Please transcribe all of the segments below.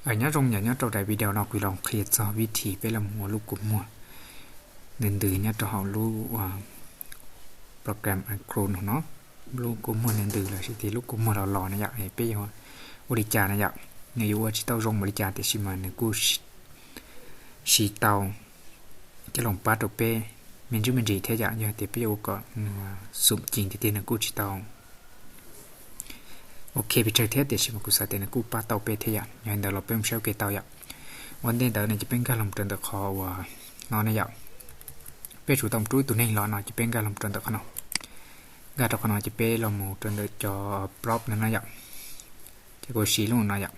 Nyob zoo yom, nyob rau daim video no kuv los qhia txog vib thim peb los mus ua lub kua muag ntws ntws nyob rau hauv lub program Chrome no. Lub kua muag ntws ntws los sis tias lub kua muag los los na yom, peb yuav ua li cas na yom. Nws yuav ua tsis tau zoo npaum li cas tiam sis mas nws kuj siv tau coj los pab rau peb me ntsis me ntsis thiab yom. Yog tias peb yuav ua kom nws xum cim tiag tiag nws kuj tsis tau ok pes tsawg thiab, tiam sis mas kuv xav tias nws kuj pab tau peb thiab yom. Yog li ntawd los peb mus saib ua ke tau yom. Ua ntej ntawd no ces peb nkag los rau ntawm qhov uas no ne yom. Peb tsum tau mus rub ib tug neeg los no ces peb nkag los rau ntawm qhov no. Nkag rau qhov no ces peb los mus rau ntawm cov prop no no yom. Ces kuv siv lub no yom.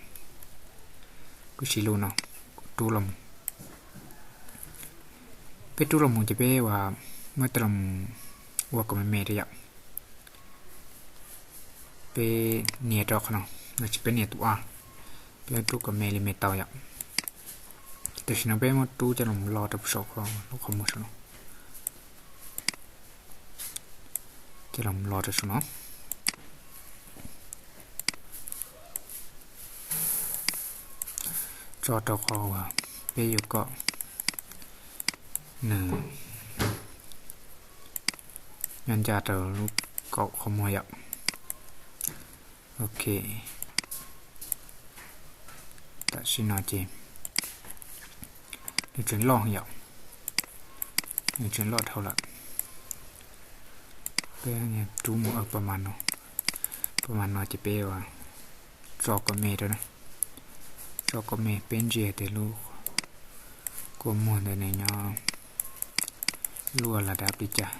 Kuv siv lub no, kuv rub los mus. Peb rub los mus ces peb ua, muab tej los mus ua kom me me rau yom. Peb nias rau qhov no, no tsis peb nias tus a, peb rub kom me li me tau yom. Tam sim no peb muab rub coj los los rau saum lub qhov muag saum no. Coj los los rau saum no. Tso rau qhov uas peb yuav kom nws nyob ncaj rau lub kaum qhov muag yom. Ok, tam sim no ces nws tseem loj yom, nws tseem loj dhau lawm. Peb rub mus pas mas no, pas mas no ces peb tso kom me rau na. Tso kom me, peb ntsia tias lub kua muag ntawd nws nyob luaj los dab li cas.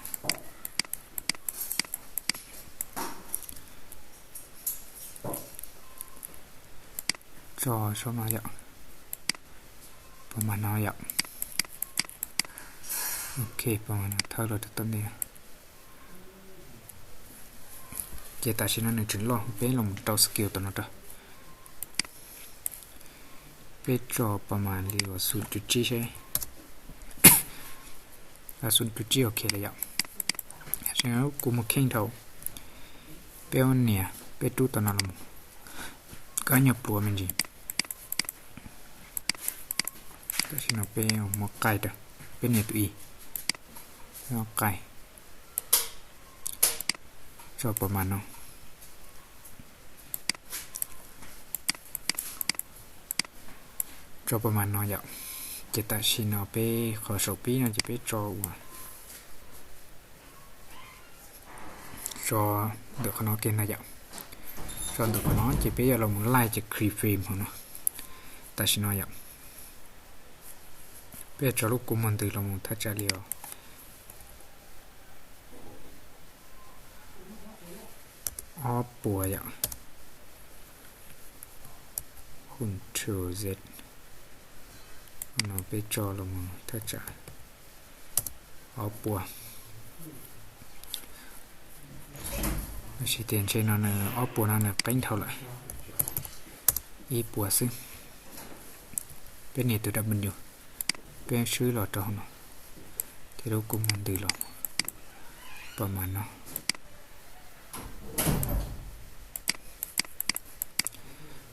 Tso saum no yom, pas mas no yom. Ok, pas mas no thawb los rau tom ntej. Ces tam sim no nws tseem loj, peb los rau scale tom no rau. Peb tso pas mas li uas xum cuv tsib seb, xum cuv tsib ok lawm yom. Kua muag kheej dhau, peb ua nias, peb rub tom no los mus, koj nyuag pluav me ntsis. Tam sim no peb muab qaij rau, peb nias tus i, qaij, tso pas mas no. Tso pas mas no yom. Ces tam sim no peb qhov saum pib no ces peb tso uas tso ntawm qhov no kiag ntag yom. Tso ntawm qhov no ces peb yuav los mus laij ces keyframe hauv no. Tam sim no yom, peb tso lub kua muag ntws los mus thaj tsam li os ob puas yom. Control Z, no peb tso los mus thaj tsam ob puas. Tab sis tias ntshe no nws ob puas no nws qeeb dhau lawm, ib puas xwb. Peb nias tus W, peb swb los rau hauv no, ces lub kua muag ntws los pas mas no.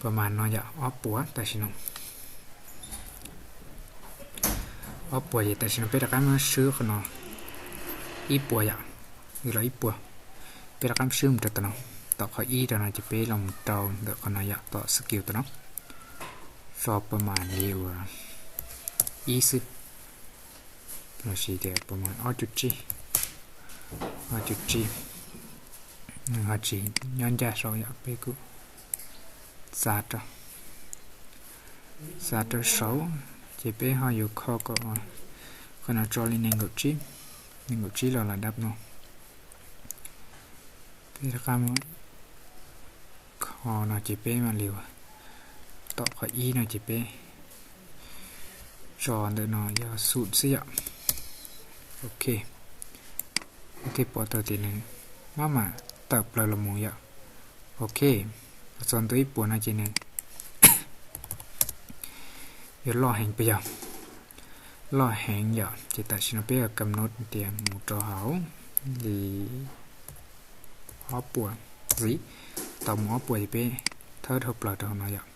Pas mas no yom, ob puas tam sim no. Ob puas ces tam sim no peb rov qab muab swb qhov no ib puas yom, los ib puas. Peb rov qab swb mus rau tom no, tom qhov ib rau no ces peb los mus rau ntawm qhov no yom, tom scale tom no. Tso pas mas li uas ib xwb, los sis tias pas mas ob cuv tsib, ob cuv tsib. Nws ho tsis nyob ncaj saud yom, peb kuj xa rau, xa rau saud. Ces peb ho yuav kho kom qhov no tso li nees nkaum tsib, nees nkaum tsib los lam dab no. Peb rov qab muab kho no ces peb mam li, tom qhov ib no ces peb tso ntawm no yog xum xwb yom. Ok, peb thiaj pom tau tias nws maj mam tawm plaws los mus yom. Ok, txog ntua ib puas no ces nws yuav loj heev puas yog? Loj heev yom. Ces tam sim no peb yuav kam nod tias mus rau hauv li ob puas ntxiv, tau mus ob puas ces peb thawb dhau plaws rau hauv no yom.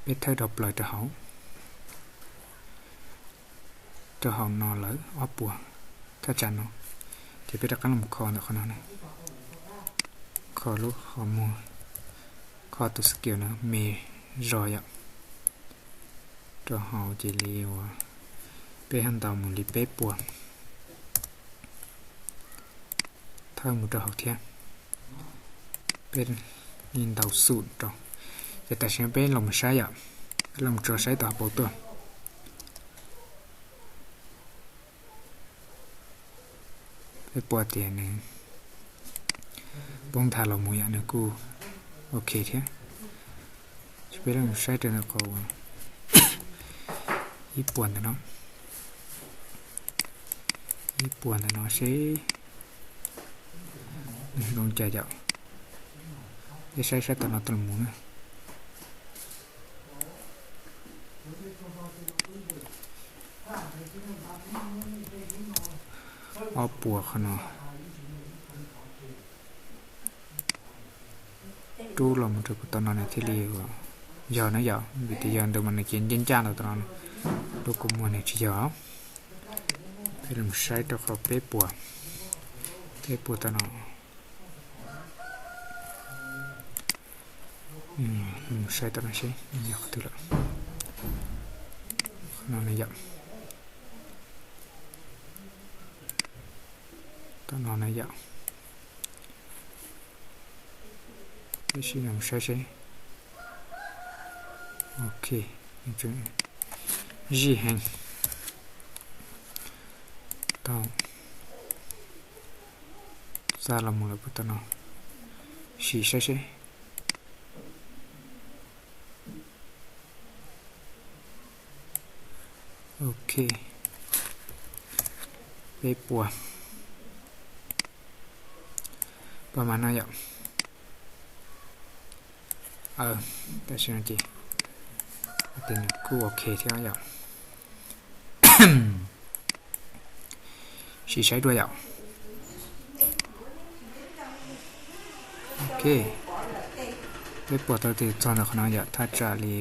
Peb thawb rau plaws rau hauv, rau hauv no lawm ob puas thaj tsam no, ces peb rov qab los kho ntawm qhov no, kho lub qhov muag, kho tus scale no me zog yom, rau hauv ces li uas peb ho ntaus mus li peb puas, thawb mus rau hauv thiab, peb li ntaus xum rau. Ces tam sim no peb los mus saib yom, peb los mus tso saib tom hauv paus tuaj. Peb pom tias nws poob nthav los mus yom, nws kuj ok thiab. Ces peb los mus saib rau ntawm qhov ib puas ntawm no, ib puas ntawm no seb nws zoo cas yom. Peb saib saib tom no tau los mus na. Ob puas qhov no rub los mus rau puag tom no nws thiaj li yog na yom, vim tias yog ntawd mas nws ces ncaj ncaj los tom no, lub kua muag nws tsis yog. Peb los saib rau qhov peb puas, peb puas tom no. Mus saib tom no seb yog qhov twg lawm. Qhov no na yom, tom no na yom. Peb sim no mus saib seb. Ok, zij heev. Tau, xa los mus lawm puag tom no, sim saib seb. Ok, peb puas, pas mas no yom. Tam sim no ces tias nws kuj ok thiab yom. Sim saib dua yom. Ok, peb puas tau tias txog ntawm qhov no yom, thaj tsam li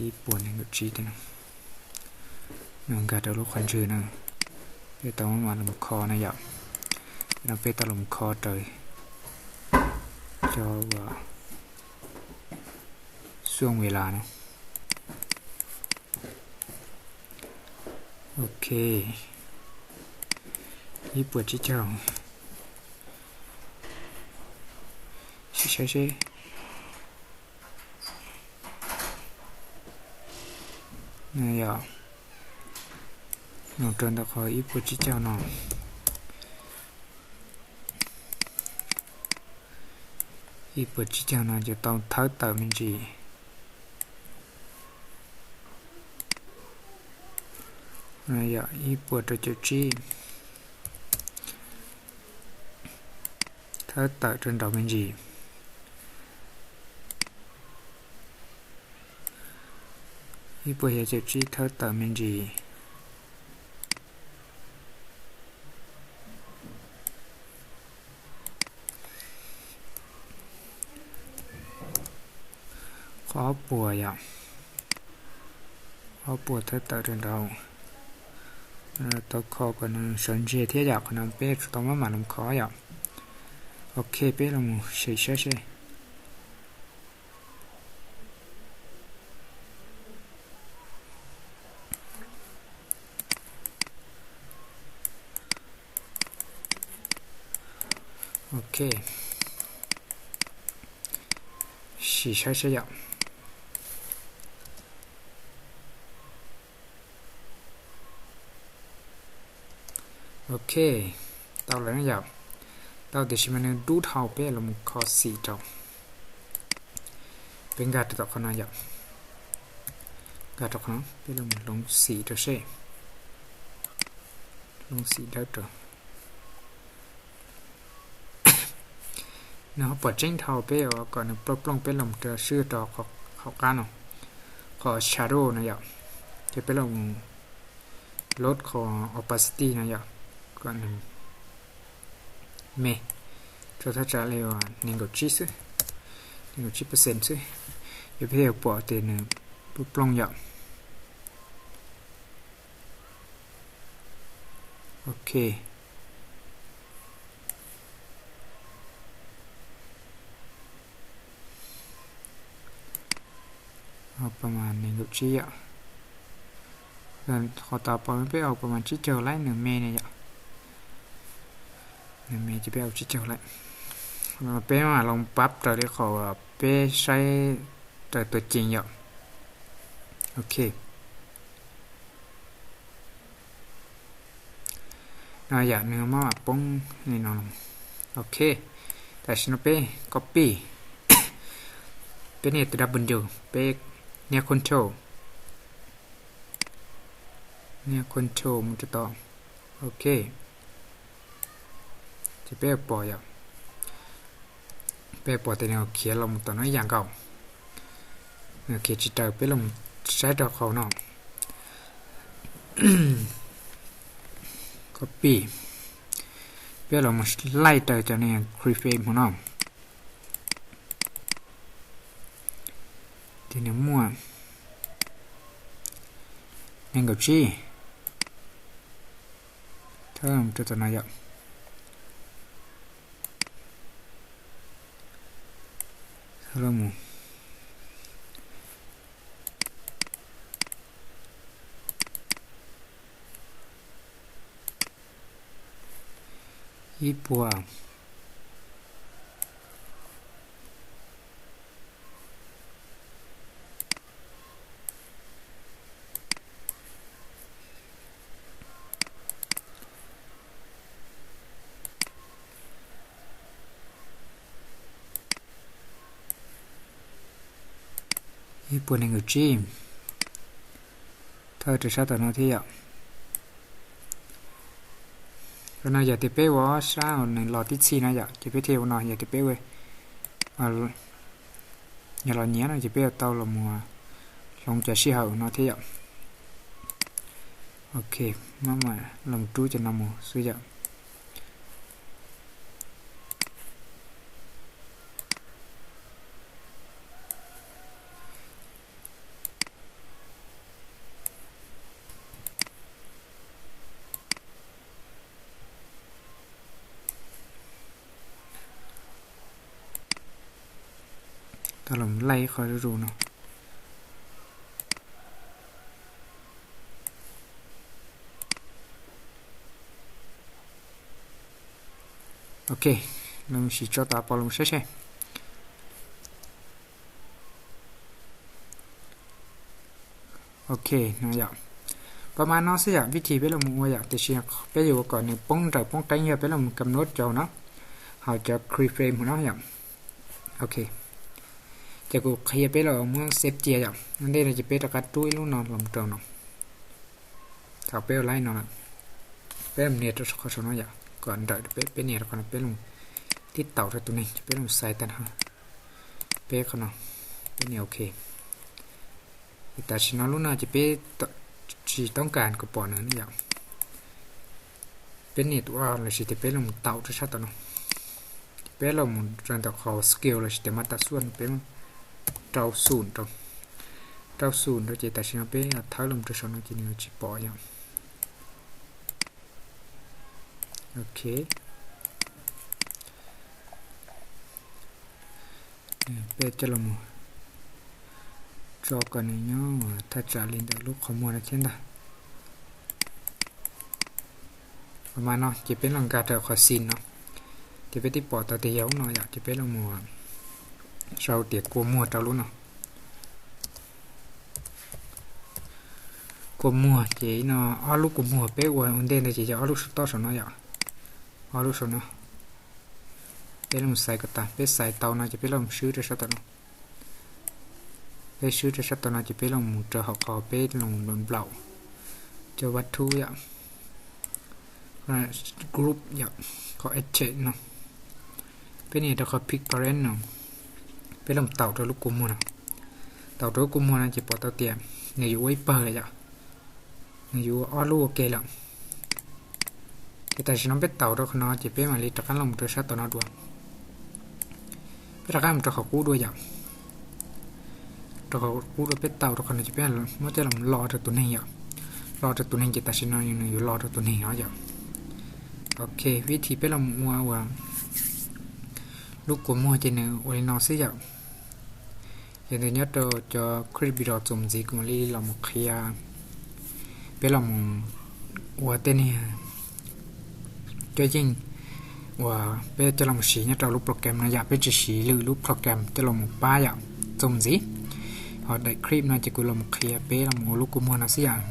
ib puas nees nkaum tsib, nws nkag rau lub qhov ntswg na. Peb tau mam los kho na yom. No peb tau los kho raws cov ua xuaj ves las na. Ok, ib puas tsib caug. Sim saib seb. Yog, mus rau ntawm qhov ib puas tsib caug no, ib puas tsib caug no ces tau thawb tawm me ntsis. Yog ib puas rau caum tsib, thawb tawm rau nraud me ntsis. Ib puas xya caum tsib thawb tawm me ntsis. Qhov ob puas yom, ob puas thawb tawm rau nraud. Tau kho kom nws sawv ntseg thiab yom, qhov no peb tau maj mam los kho yom. Ok, peb los mus saib seb. Ok, sim saib seb yom. Ok, tau lawm na yom. Tau tiam sis mas nws dub dhau, peb los mus kho xim rau. Peb nkag rau tom qhov no yom. Nkag rau qhov no, peb los mus hloov xim rau seb. Hloov xim dawb rau. Nws ho pom tseeb dhau, peb yuav kom nws plooj plooj, peb los rau swb rau qhov qab no, qhov shadow no yom. Ces peb los mus load qhov opacity no yom, kom nws me rau thaj tsam li uas nees nkaum tsib xwb. Tsib percent xwb, yog peb yuav pom tias nws plooj yom. Ok, pab mas nees nkaum tsib yom. Qhov tas pom peb ua pab mas tsib caug lawm nws me ne yom. Nws me ces peb ua tsib caug lawm. Peb mam los pab raws li qhov peb saib raws tus ceev yom. Ok, no yom, nws mam poob li no. Ok, tam sim no peb copy, peb nias tus W, peb nias control, nias control mus rau tom. Ok, ces peb pom yom, peb pom tias nws khiav los tom no ib yam nkaus. Nws khiav tsis raws, peb los saib rau qhov no. Copy, peb los laij raws cov niag keyframe hauv no. Ces nws muaj nees nkaum tsib, thawb mus rau tom no yom. Thawb mus ib puas. Ib puas nees nkaum tsib, thawb rau sab tom no thiab yom. Qhov no yog tias peb ua ob sab nws los tib txhij no yom, ces peb thiaj ua no. Yog tias peb ua, yog los nyiav no ces peb yuav tau los mus hloov cov sij hawm no thiab yom. Ok, maj mam los rub cov no mus xwb yom. Tau los laij ib qho zuj zus no. Ok, los sim tso tom pos los saib seb. Ok, no yom, pab mas no xwb yom, vib thib peb los mus ua yom, tiam sis peb yuav ua kom nws poob nrawm poob qeeb yog peb los mus kam nuab rau no, hauv cov keyframe hauv no yom. Ok, ces kuv qhia peb los muab xev cia yom, ua ntej no ces peb rov qab rub ib lub no los rau no. Thaum peb ua laij no lawm, peb mus nias rau qhov saum no yom, kom nrawm rau peb, peb nias rau qhov no peb los tib taum rau tus neeg ces peb los xaiv tag nrho, peb qhov no, peb nias ok. Ces tam sim no lub no ces peb tsis toob kas kom pom nws ne yom. Peb nias tus ob lossis tias peb los taum rau sab tom no. Ces peb los mus rau ntawm qhov scale lossis tias mas tam xuaj no peb rau xum rau, rau xum rau ces tam sim no peb thawb los rau saum no ces nws tsis pom yom. Ok, peb coj los tso kom nws nyob thaj tsam li ntawm lub qhov muag no thiab ntag. Mas no ces peb los nkag rau qhov scene no, ces peb twb pom tau tias yog lub no yom, ces peb los mus sau tias kua muag rau lub no. Kua muag ces no, ob lub kua muag peb ua ua ntej ntawd ces yog ob lub saum toj saum no yom, ob lub saum no. Peb los xaiv kom tas, peb xaiv tau no ces peb los swb rau sab tom no. Peb swb rau sab tom no ces peb los mus rau hauv qhov peb los nplaum cov vaj thub yom, group yom, qhov edit no. Peb nias rau qhov pick parent no, peb los taum rau lub kua muag no. Taum rau lub kua muag no ces pom tau tias nws yuav ua ib pawg lawm yom, nws yuav ua ob lub ua ke lawm. Ces tam sim no peb taum rau qhov no ces peb mam li rov qab los rau sab tom no dua. Peb rov qab mus rau qhov qub dua yom. Rau qhov qub dua peb tau rau qhov no ces peb muab coj los lo rau tus neeg yom. Lo rau tus neeg ces tam sim no nws yuav lo rau tus neeg os yom. Ok, vib thim peb los mus ua ua lub kua muag ces nws ua li no xwb yom. Ces nws nyob rau cov clip video txuas mus ntxiv kuv mam li los mus qhia peb los mus ua tej niag cov yeej uas peb coj los mus siv nyob rau lub program no yom. Peb tsis siv lwm lub program coj los mus pab yom txuas mus ntxiv. Ho daim clip no ces kuv los mus qhia peb los mus ua lub kua muag no xwb yom.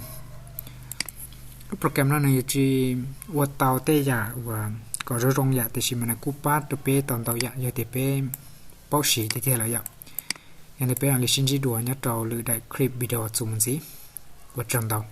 Lub program no nws yuav tsis ua tau tej yam uas kom zoo zoo yam, tiam sis mas nws kuj pab rau peb tau ntau yam yog tias peb paub siv tiag tiag lawm yom. Yog li peb mam li sib ntsib dua nyob rau lwm daim clip video txuas mus ntxiv. Ua tsaug ntau.